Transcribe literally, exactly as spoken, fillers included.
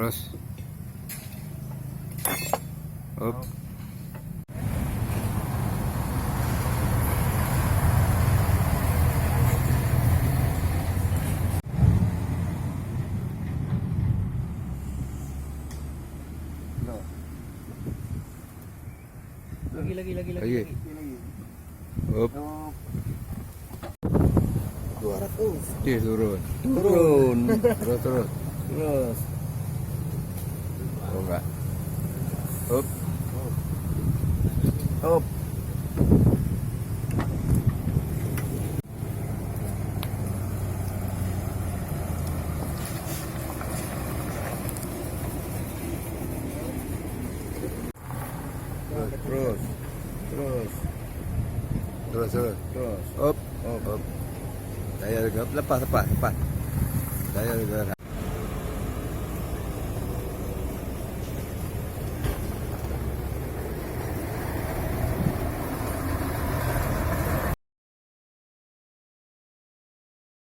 Terus. Up. Lagi, lagi, lagi, lagi, lagi. Lagi. Up. Dua ratus. Okey, turun. Turun. Terus, terus. Terus. Oh, enggak. Up. Up. Terus, terus. Terus. Terus, terus. Terus. Up. Up. Up. Daya lega. Lepas, lepas, lepas. Daya lega.